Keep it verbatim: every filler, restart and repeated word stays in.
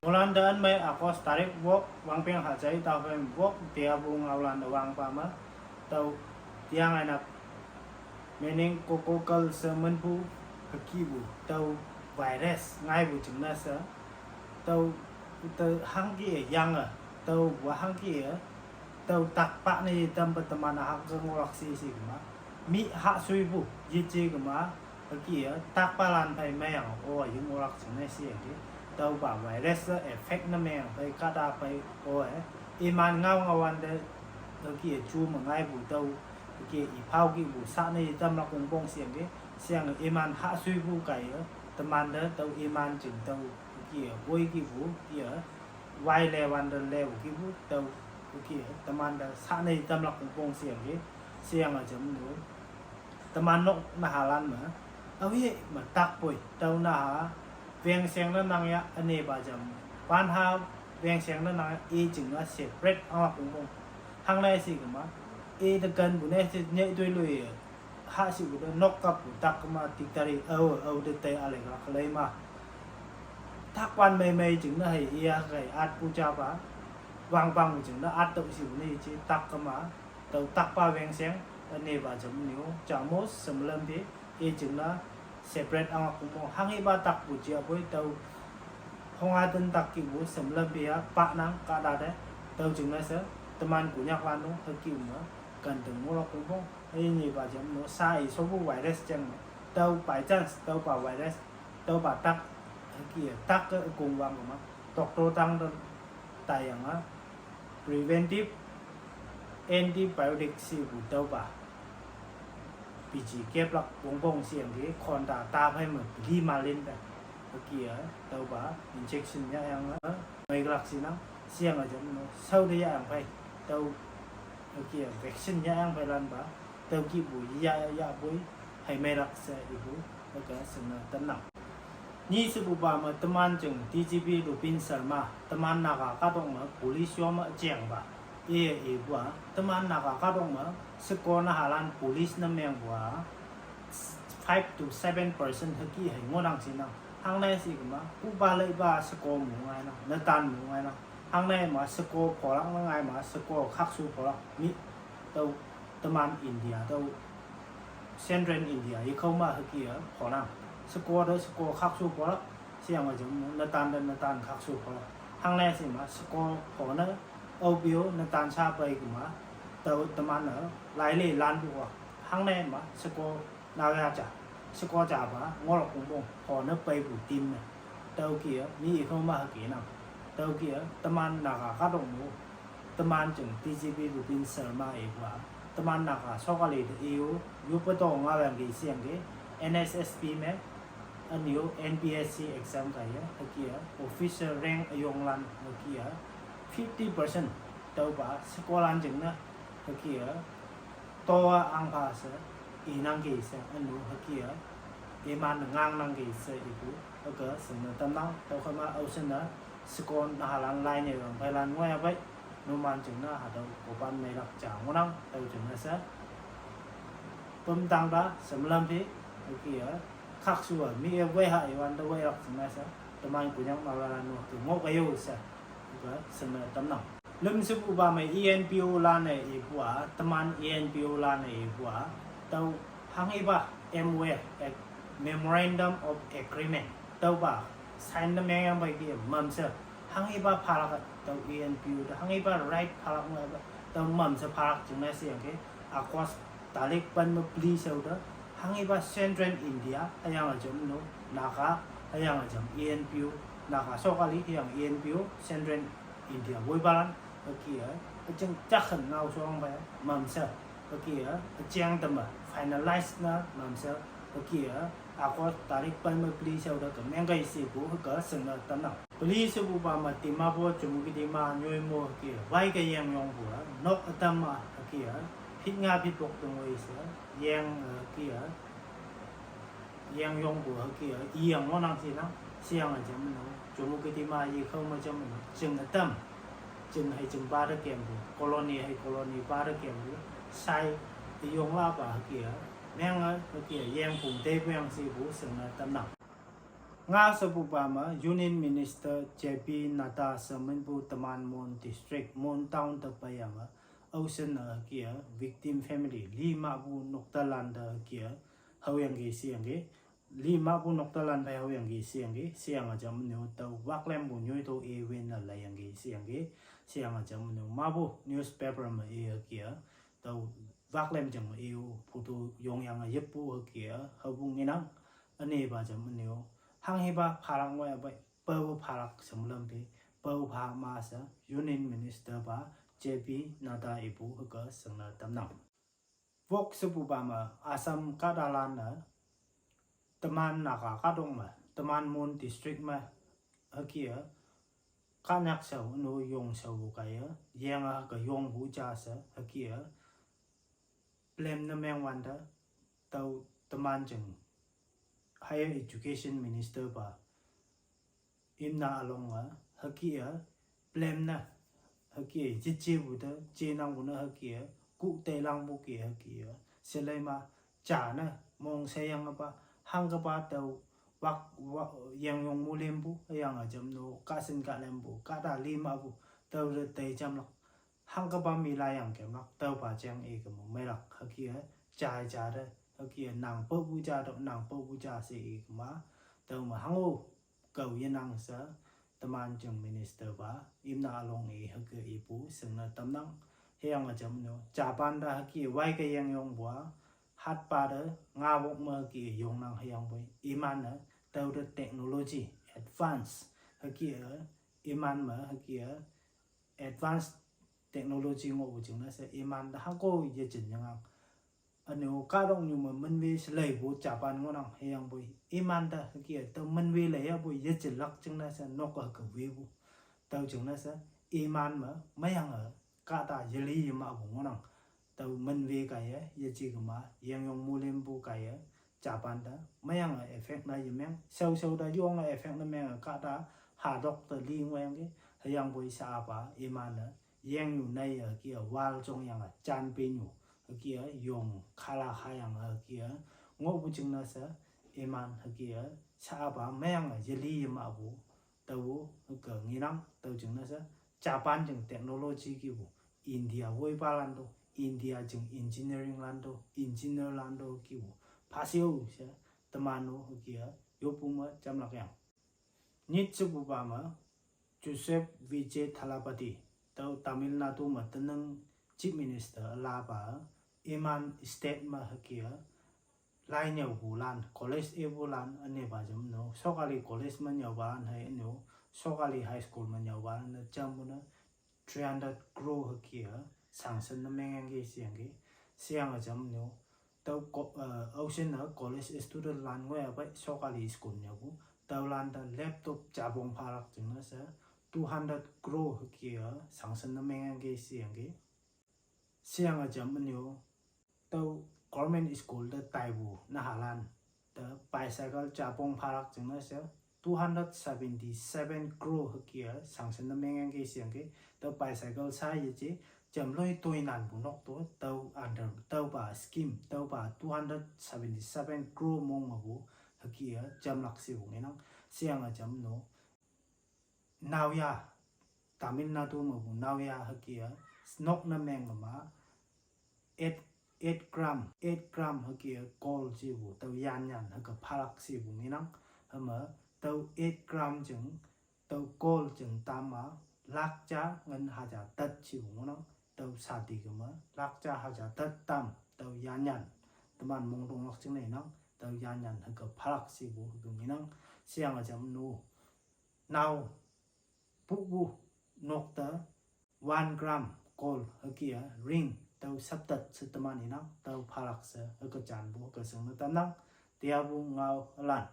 Ngohlan te anmei August tarik wok, wangpeng hajai taphei wok, tia bu ngaolan te wangpa me, tüo, tiang aina, meningococcal she minpu, hükepu, tüo, virus, ngaipu jingne she, tüo, tüo hangke yange, tüo wa hangke, tüo takpa ne yetampe teman-e hangke ngohlak she she kema. Mi hahsuipu, yeje kema, hüke, takpalan phei meiyange, o, ying ngohlak jingne sheyangki. Tüopa virus-e effect ne meiyange phei kahta phei, o, e, iman ngao ngaowante, hüke, ju me ngaipu tüo, hüke, iphao kihpu sha ne yetamlak wongpong sheyangki, sheyange iman hahsuipu kaiye, temante tüo iman jing tüo, hüke, woi kihpu, hüke, wai le wante lepu kihpu, tüo, hüke, temante sha ne yetamlak wongpong sheyangki, sheyange jamno. Teman nok nahalan me, aoye me takpoi, tüo naha, wengsheng ne nang ya, ünepa jam. Panha, wengsheng ne nang ya, i jinge separate anglak wongpong. Hangne she kema, i te kenpu ne she nyei toi loiye, hahshipu te nok kappu tak kema tik tari, ao, ao te tei alei kalak lei ma. Takpan meimei jingne hei iya kei atpu japa, wangpang jingne attüo shipu ne je tak kema, tüo takpa wengsheng, ünepa jamnyu, jamo, semlempe, i jingne, separate anglak wongpong, hanghepa takpu jiapoi, tüo, hongha ten tak kihpu, semlempe ya, panang, kahta te, tüo jingne she, teman Konyaklan-o, hüke me, kanteng ngohlak wongpong, ünepa jamno, sa i shopu virus jeng me, tüo by chance, tüopa virus, tüopa tak, hüke, tak ke ükong wang kema, doctor tangte, taiyange, preventive antibiotic shepu tüopa. Piji keplak wongpong sheyangki, khonta taphei me peli malin te. Hüke, tüopa, injection yahyange, meiklak shinang, sheyange jamno, shao te yahyang phei, tüo, hüke, vaccine yahyang pheilanpa, tüo kihpu ya, yahpoi, hei meilak she ipu, hüke shingne tamnang. Ni shepupa me teman jing D G P Rupin Sharma, teman Naga kahtok me police yo me jengpa. Iye ipu-a, teman Naga kahtok me, sheko nahalan police ne mengpu-a, five to seven percent hüke hei ngohnang shinang. Hangne she kema, upa leipa sheko mu ngainang, netan mu ngainang. Hangne ma sheko pholak ne ngai ma, sheko khakshu pholak mi, tüo, teman India, tüo, Central India, yekhao ma hüke-a, phonang. Sheko te sheko khakshu pholak, sheyange jamno, netan te netan khakshu pholak. Hangne she ma, sheko phone, aope-o, netan sha pei kema, tüo teman-e, laile lanpu-a. Hangne ma, sheko, naoya ja, sheko japa, ngohlak wongpong, phone peipu team me. Tüoke-a, mi ikhao ma hüke nang. Tüoke-a, teman Naga kahtok me, teman jing D G P Rupin Sharma ipu-a, teman Naga shokali te i-o, yoppe to ngaoyangki sheyangki, N S S B me, ünyu N P S C exam kaiye, hüke-a, officer rank üyonglan, hüke-a, fifty percent, tüopa, shekolan jingne, hüke-a, to-a ahngpa she, inangki she, ünu hüke-a, iman ngangnangki she ipu, hüke shingne tamnang, tüokhei ma aoshinne, sheko nahalan lai ne wangpheilan ngoiya pei, numan jingne hatüo kopan meilak ja ngohnang, tüo jingne she. Pümtangpa, semlam phi, hüke-a, khakshu-a, mi-e weiha iwante weilak jingne she, teman Konyak naolan-o, hüke ngoh kaiyo she, hüke shingne tamnang. Lüm shepupa me E N P O lan-e ipu-a, teman E N P O lan-e ipu-a, tüo hanghipa M O A, ag-, Memorandum of Agreement, tüopa sign ne mengyang phei ki mamshe, hanghipa phalak tüo E N P O te, hanghipa right phalak me, tüo mamshe phalak jingne sheyangki, August tarik pen me peli shao te, hanghipa Central India, hüyange jam no, Naga, hüyange jam E N P O, Naga shokali, hüyange E N P O, Central India woipalan, hüke-a, üjing jakhen ngao shong pei, mamshe, hüke-a, üjing teme, finalize ne, mamshe, hüke-a, August tarik pen me peli shao te, ke mengkei shepu, hüke shingne tamnang. Peli shepupa me Dimapur, Chümoukedima, Nyoimo hüke-a, waike yengyongpu-a, nok ütam-a hüke-a, phit nga phit pok tongwei she, yeng, hüke-a, yengyongpu hüke-a, iyang ngohnang shinang, sheyange jam no, Chümoukedima yekhao me jam no, jing ütam, jing hei jingpa te kempu, colony hei colonypa te kempu, sai, iyonglapa hüke-a, menge hüke-a, yengpu teipu yang shepu, shingne tamnang. Nga sepupa me Union Minister J P Nadda seminpu teman Mon District, Mon Town te paya me, ausen ne hüke a victim family li mahpu noktalan te hüke a haoyangki sheyangki. Li mahpu noktalan te haoyangki sheyangki, sheyange jam ünyo tao waklempu nyoito e win ne laiyangki sheyangki, sheyange jam ünyo mahpu newspaper me i hüke a, tao waklem jam e-o photo yongyange yeppu hüke a, hapu ngenang, ünepa jam ünyo. Hanghipa phalak ngoiya pei, paopu phalak shemlampe, paopu pha ma she, Union Minister pa, J P Nadda ipu hüke shingne tamnang. Wok sepupa me, Assam kahtalan-e, teman Naga kahtok me, teman Mon District me, hüke a, kahnyak shao, üno yong shaopu kaiye, yenge hüke yongpu ja she, hüke a, blame ne mengwante, tao teman jing Higher Education Minister pa, Imna Along a, hüke a, blame ne, hüke a, jejepu te, jenangpu ne hüke a, ku teilangpu ke hüke a, shelei ma, ja ne, mong sheyange pa, hangkepa tao, wak, wa, yengyong mulempu, hüyange jam no, kahshin kahlempu, kahta li mahpu, tao te tei jamlak. Hangkepa mi layang kemlak, tüopa jeng i kema meilak, hüke a, ja ja te, hüke a, nang paopu ja te, nang paopu ja she i kema, tüome hango, kao yenang she, teman jing minister pa, Imna Along i hüke ipu, shingne tamnang, hüyange jam no, Japan te hüke, waike yengyongpu a, hatpa te, nga wok me hüke yongnang hüyangpoi, iman-e, tüote technology, advance, hüke a, iman me, hüke a, advance technology ngohpu jingne she, imante hangko yejin yangang. Üne-o kahtoknyu me minwe sheleipu Japan ngohnang hüyangpoi. Imante hüke a tüo minwe leiyahpoi yejinlak jingne she nok hüke wepu. Tüo jingne she iman me meyange kahta yeli yemahpu ngohnang. Tüo minwe kaiye yeje kema yengyong mulempu kaiye Japan te meyange effect ne yemeng. Shaoshao te yonge effect ne menge kahta hatok te li ngohyangki. Hüyangpoi sha apa iman-e yengyu neiye hüke a wall jongyange janpenyu hüke a yong khala hayange hüke a ngohpu jingne she iman hüke a sha apa meyange yeli yemahpu. Tao hüke ngenang, tüo jingne she, Japan jing technology kipu, India woipalan to, India jing engineering lan to, engineer lan to kipu, phasheo she, teman-o hüke a, yoppu me jamlak yang. Nyit shepupa me, Joseph Vijay Thalapathy, tüo Tamil Nadu me tenang Chief Minister lapa, iman state me hüke a, lai nyüopulan, college epulan, ünepa jam no, sokali college me nyüopalan hei üne-o, sokali high school me nyüopalan ne jampu ne, three hundred crore hüke a, sanction ne mengyangki sheyangki, sheyange jam no, tüo ko, eh, ausen ne college student lan ngoiya pei sokali school nyüopu, tüolan te laptop japong phalak jingne she, two hundred crore hüke a, sanction ne mengyangki sheyangki, sheyange jam no, tüo government school te taipu nahalan te bicycle japong phalak jingne she, two hundred seventy-seven crore hüke a, sanction ne mengyangki sheyangki, tüo bicycle sha yeje, jamloi toinanpu nok to, tüo under, tüopa scheme, tüopa two hundred seventy-seven crore mong mepu, hüke a, jamlak shepu ngenang, sheyange jam no, naoyha, Tamil Nadu mepu naoyha hüke a, nok ne meng ma, eight, eight gram, eight gram hüke a, gold shepu, tüo yanyan hüke phalak shepu ngenang, hüme, tüo eight gram jing, tüo gold jing tam ma, lakh ja ngin haja tet shepu ngohnang, tüo sadi kema, lakh ja haja tet tam, tüo yanyan, teman mongtonglak jingne nang, tüo yanyan hüke phalak shepu hüke ngenang, sheyange jam no, nao, pupu, nok te, one gram gold hüke a, ring, tüo saptet she teman inang, tüo phalak she hüke janpu hüke shingne tamnang, teapu ngaolan.